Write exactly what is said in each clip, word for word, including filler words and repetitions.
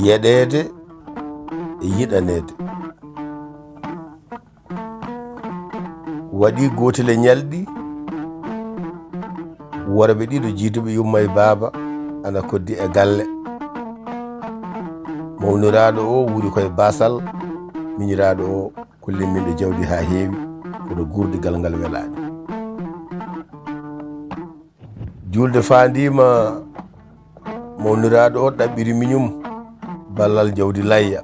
Yeɗeede e yiɗaneede. Waɗi gootel e ñalɗi, worɓe ɗiɗo jiiduɓe yumma e baaba ana koddi e galle. Mawniraaɗo o wuri koye baasal, miñiraaɗo o kolli min ɗo jawdi haa heewi, kono guurdigal ngal welaani. Juulde faandiima, mawniraaɗo o ɗaɓɓiri miñum ballal jawdi layya.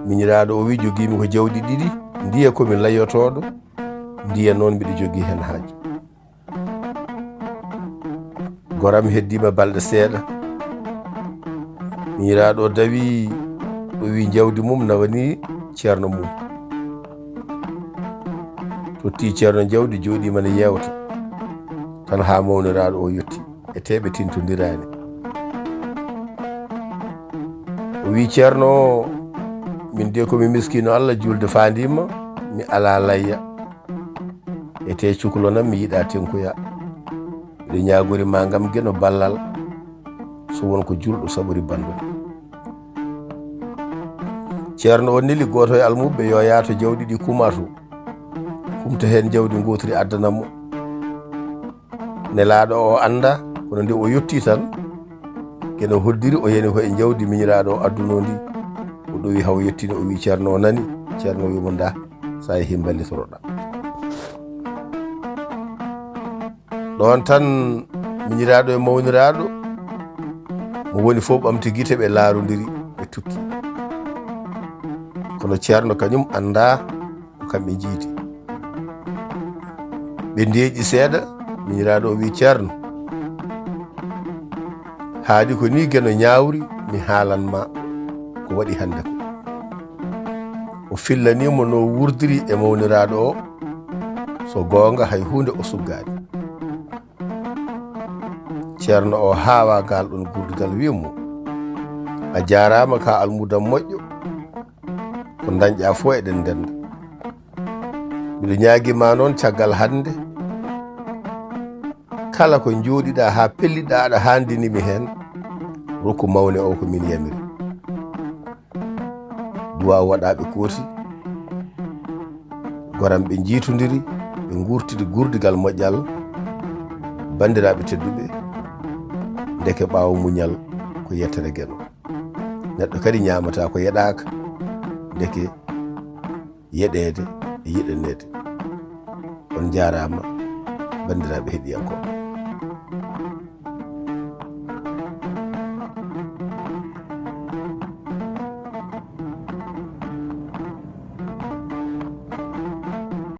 Miñiraaɗo o wi, "Jogiimi ko jawɗi ɗiɗi, ndiya ko mi layyotooɗo, ndiya noon mbiɗo jogii heen haaju." Goram heddiima balɗe seeɗa. Miñiraaɗo o dawi, o wi jawdi mum nawani ceerno mum. Totti ceerno jawdi, jooɗiima ne yeewta tan haa mawniraaɗo o yotti. E tee ɓe tintondiraani. O wi, "Ceerno o, min de ko mi miskiino Allah, juulde faandiima, mi alaa layya. E tee cukalon am mi yiɗaa tenkoya. Miɗo ñaagori ma ngam geno ballal, so won ko julɗo saɓori banndum." Ceerno o neli gooto e almuɓɓe yo yaato jawɗi ɗi kumato, kumta heen jawdi ngootiri addana mo. Nelaaɗo o annda, kono nde o yotti tan, geno hoddiri o yani ko e jawdi miñiraaɗo o addunoo ndi. O ɗowi haw yettini, o wi, "Ceerno o nani." Ceerno o wi mo, "Ndaa, so a yehii mballitoroɗaa." Ɗoon tan miñiraaɗo e mawniraaɗo mo woni fof ɓamti gite, ɓe laarondiri, ɓe tukki. Kono ceerno kañum anndaa ko kamɓe njiidi. Ɓe ndeeƴi seeɗa, miñiraaɗo o wi, "Ceerno, haadi ko ni geno ñaawri, mi haalan ma ko waɗi hannde ko." O fillanii mo no wurdiri e mawniraaɗo o, so goonga hay huunde o suggaani. Ceerno o haawa ngal ɗon gurdigal, wi mo, "A jaaraama ka almuuda moƴƴo, ko dañɗaa fof eɗen ndennda. Miɗo ñaagi ma noon caggal hannde, kala ko njooɗiɗaa haa pelliɗaa aɗa haandini mi heen, rokku mawne o ko min yamiri." Duwaaw waɗaa, ɓe kooti. Goram ɓe njiitondiri, ɓe ngurtidi gurdigal moƴƴal. Banndiraaɓe tedduɓe, ndeke ɓaawo muñal ko yettere geno. Neɗɗo kadi ñaamataa ko yeɗaaka, ndeke yeɗeede e yiɗaneede. On njaaraama, banndiraaɓe heɗiyankooɓe.